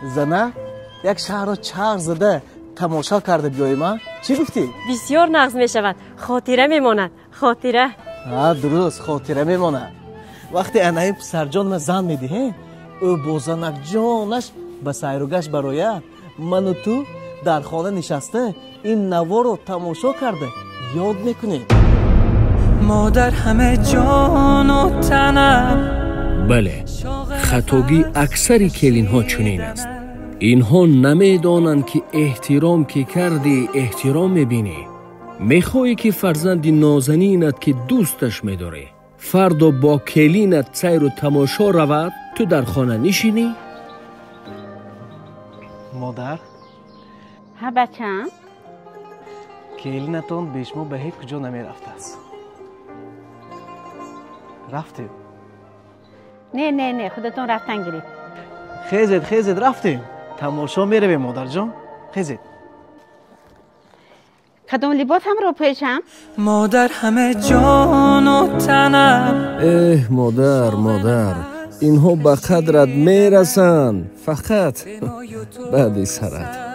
Зана як шаҳрро чарх зада тамошо карда биёем, а? Чӣ гуфтӣ? Бисёр нағз мешавад, хотира мемонад, хотира. Ҳа, дуруст, хотира мемонад. Вақте анаи писарҷонма зан медиҳем, ӯ бо занакҷонаш ба сайругашт барояд, ману ту дар хона нишаста ин наворо тамошо карда ёд мекунем. Модар ҳама ҷону танам. Бале, хатогии аксари келинҳо чунин аст. Инҳо намедонанд, ки эҳтиром ки кардӣ, эҳтиром мебинӣ. Мехоҳӣ, ки фарзанди нозанинат, ки дӯсташ медорӣ, фардо бо келинат сайру тамошо равад, ту дар хона нишинӣ? Модар. Ҳа, бачаам. Келинатон бе шумо ба ҳеҷ куҷо намерафтааст. Рафтем. Не, не, не, худатон рафтан гиред. Хезед, хезед, рафтем, тамошо меравем, модарҷон, хезед. Кадом либосамро пӯшам? Модар ҳама ҷону танам. Эҳ, модар, модар, инҳо ба қадрат мерасанд фақат баъди сарат.